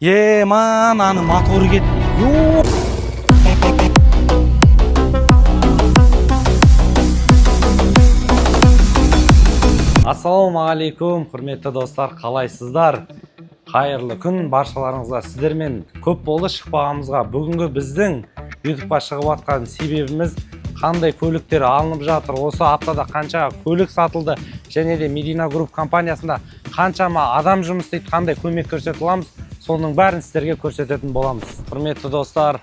Ема, ананың моторы кетті. Ё! Ассалаумағалейкум, құрметті достар, қалайсыздар? Қайырлы күн баршаларыңызға. Сіздермен көп болды шықпағанымызға. Бүгінгі біздің ютубқа шығып жатқан себебіміз: қандай көліктер алынып жатыр, осы аптада қанша көлік сатылды және де Медина Групп компаниясында қаншама адам жұмыс істейді, қандай көмек көрсете аламыз, соның бәрін сіздерге көрсететін боламыз. Құрметті достар,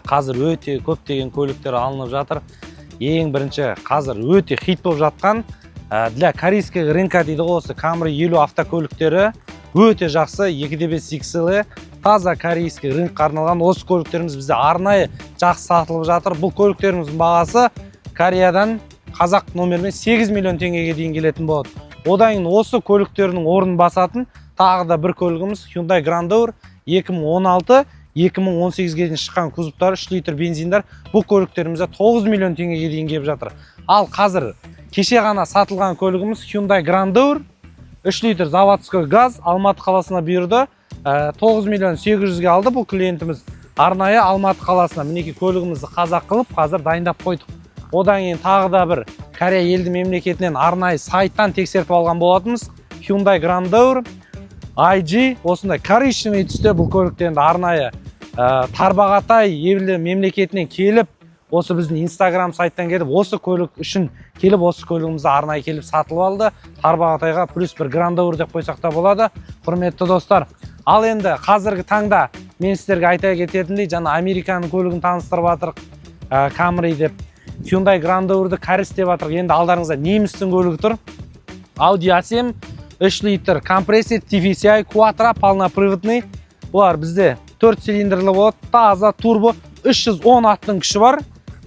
қазір өте көптеген көліктер алынып жатыр. Ең бірінші қазір өте хит болып жатқан, для корейского рынка дейді ғой, осы Camry 50 автокөліктері өте жақсы, 2.5 XL, таза корейский рынокқа арналған осы көліктеріміз бізде арнайы жақсы сатылып жатыр. Бұл көліктеріміздің бағасы Кореядан қазақ номермен 8 миллион теңгеге дейін келетін болады. Одан кейін осы көліктердің орнын басатын тағы да бір көлігіміз Hyundai Grandeur 2016, 2018-ге дейін шыққан кузовтары, 3 литр бензиндар. Бұл көліктерімізде 9 миллион теңгеге дейін келіп жатыр. Ал қазір кеше ғана сатылған көлігіміз Hyundai Grandeur 3 литр заводской газ, Алматы қаласына бұйырды. 9 миллион 800-ге алды бұл клиентіміз арнайы Алматы қаласына. Мінекей, көлігімізді қазақ қылып қазір дайындап қойдық. Одан кейін тағы да бір Корея елді мемлекетінен арнайы сайттан тексертіп алған болатынбыз, Hyundai Grandeur IG, осындай коричневый түсте. Бұл көлікті енді арнайы Тарбағатай елді мемлекетінен келіп, осы біздің инстаграм сайттан келіп, осы көлік үшін келіп, осы көлігімізді арнайы келіп сатылып алды. Тарбағатайға плюс бір Грандeur деп қойсақ та болады, құрметті достар. Ал енді қазіргі таңда мен сіздерге айта кететіндей, жаңа Американың көлігін таныстырып жатырық, Camry деп, Hyundai Grandeur'ды кәріс деп жатырық. Енді алдарыңызда немістің көлігі тұр, Audi A7, 3 литр компрессор, TFSI Quattro, полноприводный. Бұлар бізде 4 цилиндрлі болады, таза турбо, 310 аттың күші бар.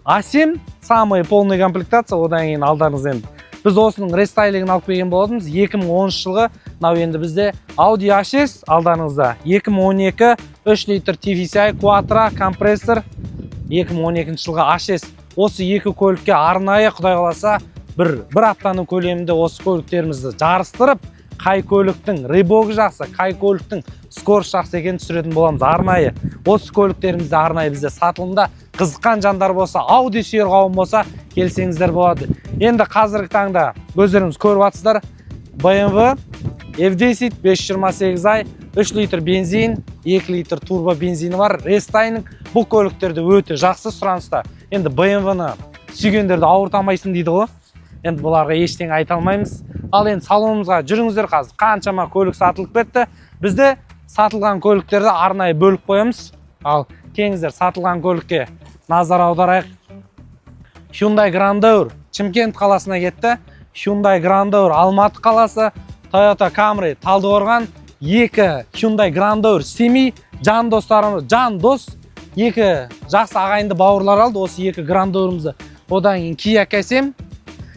А7, самый полный комплектация. Одан кейін алдарыңызда енді біз осының рестайлингін алып келген болатынбыз, 2010 жылғы. Мынау енді бізде Audi A6 алдарыңызда, 2012, 3 литр TFSI Quattro компрессор, 2012 жылғы A6. Осы екі көлікке арнайы, құдай қаласа, бір аптаның көлемінде осы көліктерімізді жарыстырып, қай көліктің рывогы жақсы, қай көліктің скорость жақсы екенін түсіретін боламыз. Арнайы осы көліктерімізді арнайы бізде сатылымда. Қызыққан жандар болса, Ауди сүйер қауым болса, келсеңіздер болады. Енді қазіргі таңда өздеріңіз көріп жатсыздар, BMW F10 528i, 3 литр бензин, 2 литр турбо бензині бар, рестайлинг. Бұл көліктерде өте жақсы сұраныста. Енді BMW-ны сүйгендерді ауыртамайсың дейді ғой, енді бұларға ештеңе айта алмаймыз. Ал енді салонымызға жүріңіздер. Қазір қаншама көлік сатылып кетті бізде. Сатылған көліктерді арнайы бөліп қоямыз. Ал келіңіздер, сатылған көлікке назар аударайық. Hyundai Grandeur Шымкент қаласына кетті, Hyundai Grandeur Алматы қаласы, Toyota Camry Талдықорған, екі Hyundai Grandeur Семей. Жан достарымыз, жан дос, екі жақсы ағайынды бауырлар алды осы екі Grandeur'ымызды. Одан кейін Kia K7.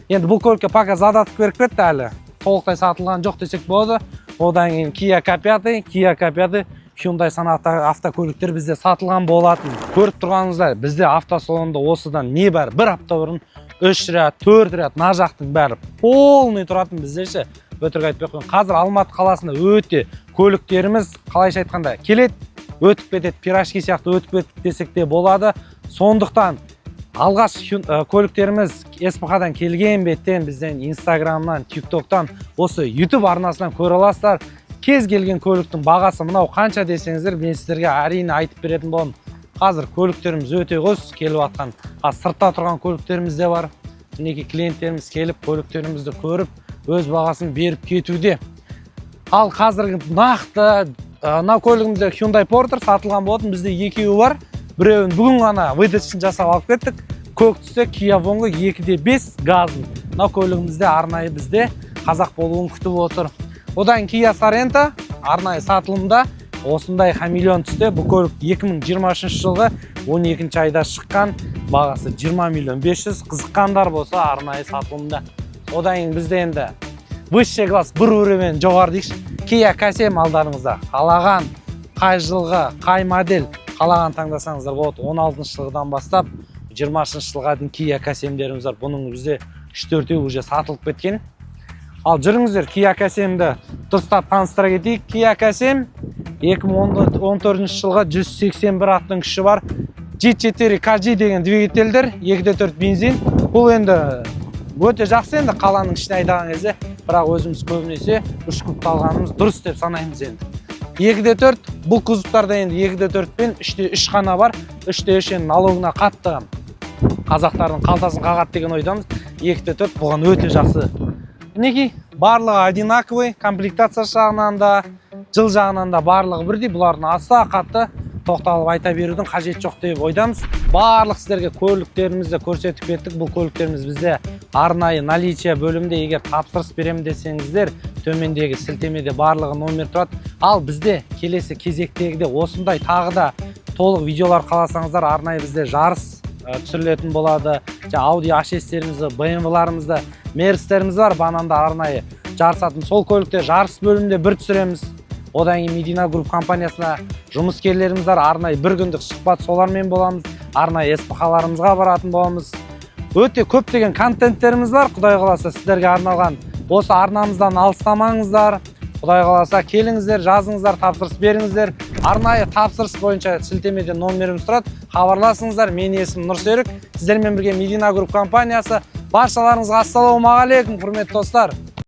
Енді бұл көлікке пока задаток беріп кетті, әлі толықтай сатылған жоқ десек болады. Одан кейін Kia K5, Kia K5, Hyundai Sonata автокөліктер бізде сатылған болатын. Көріп тұрғаныңыздай, бізде автосалонда осыдан небәрі бір апта бұрын үш ряд, төрт ряд, мына жақтың бәрі полный тұратын бізде ше, өтірік айтпай ақ қояйын. Қазір Алматы қаласында өте көліктеріміз, қалайша айтқанда, келеді, өтіп кетеді, пирожки сияқты өтіп кетті десек те болады. Сондықтан алғаш көліктеріміз СПХ-дан келген беттен бізден инстаграмнан, тиктоктан, осы ютуб арнасынан көре аласыздар. Кез келген көліктің бағасы мынау қанша десеңіздер, мен сіздерге әрине айтып беретін боламын. Қазір көліктеріміз өте көп келіп жатқан, ал сыртта тұрған көліктеріміз де бар. Мінекей, клиенттеріміз келіп, көліктерімізді көріп, өз бағасын беріп кетуде. Ал қазіргі нақты мынау көлігімізде Hyundai Porter сатылған болатын. Бізде екеуі бар, біреуін бүгін ғана выдачасын жасап алып кеттік. Көк түсті Kia Vongo 2.5 газын. Мынау көлігімізде арнайы бізде қазақ болуын күтіп отыр. Одан Kia Sorento арнайы сатылымда, осындай хамелеон түсте. Бұл көлік 2023 жылғы 12 айда шыққан, бағасы 20 миллион 500. Қызыққандар болса, арнайы сатылымда. Одан кейін бізде енді высший класс, бір уровень жоғары дейікші, Kia K7 алдарыңызда. Қалаған қай жылғы, қай модель қалаған таңдасаңыздар болады. 16 жылғыдан бастап 20 жылға дейін Kia K7-деріміз бар. Бұның бізде үш төртеуі уже сатылып кеткен. Ал жүріңіздер, Kia K7-ді дұрыстап таныстыра кетейік. Kia K7 2014 жылғы, 181 аттың күші бар G4 KG деген двигательдер, 2.4 бензин. Бұл енді өте жақсы енді қаланың ішіне айдаған кезде, бірақ өзіміз көбінесе үш кубты алғанымыз дұрыс деп санаймыз енді. 2.4 бұл кузовтарда енді 2.4 пен 3.3 қана бар. 3.3 енді налогына қатты қазақтардың қалтасын қағады деген ойдамыз. 2.4 бұған өте жақсы. Мінекей, барлығы одинаковый, комплектация жағынан да, жыл жағынан да барлығы бірдей. Бұлардың аса қатты тоқталып айта берудің қажеті жоқ деп ойдамыз. Барлық сіздерге көліктерімізді көрсетіп кеттік. Бұл көліктеріміз бізде арнайы наличие бөлімінде. Егер тапсырыс беремін десеңіздер, төмендегі сілтемеде барлығы номер тұрады. Ал бізде келесі кезектегіде осындай тағы да толық видеолар қаласаңыздар, арнайы бізде жарыс түсірілетін болады. Жаңа Audi A6-терімізді, BMW-ларымызды, Мерстеріміз бар, бананда арнайы жарысатын сол көлікте жарыс бөлімінде бір түсіреміз. Одан кейін Медина Групп компаниясына жұмыскерлеріміз бар, арнайы бір күндік сұхбат солармен боламыз. Арнайы СПХ-ларымызға баратын боламыз. Өте көптеген контенттеріміз бар, құдай қаласа, сіздерге арналған. Осы арнамыздан алыстамаңыздар. Құдай қаласа, келіңіздер, жазыңыздар, тапсырыс беріңіздер. Арнайы тапсырыс бойынша сілтемеде номеріміз тұрады, хабарласыңыздар. Менің есімім Нұрсерік, сіздермен бірге Медина Групп компаниясы. Баршаларыңызға ассалаумағалейкум, құрметті достар!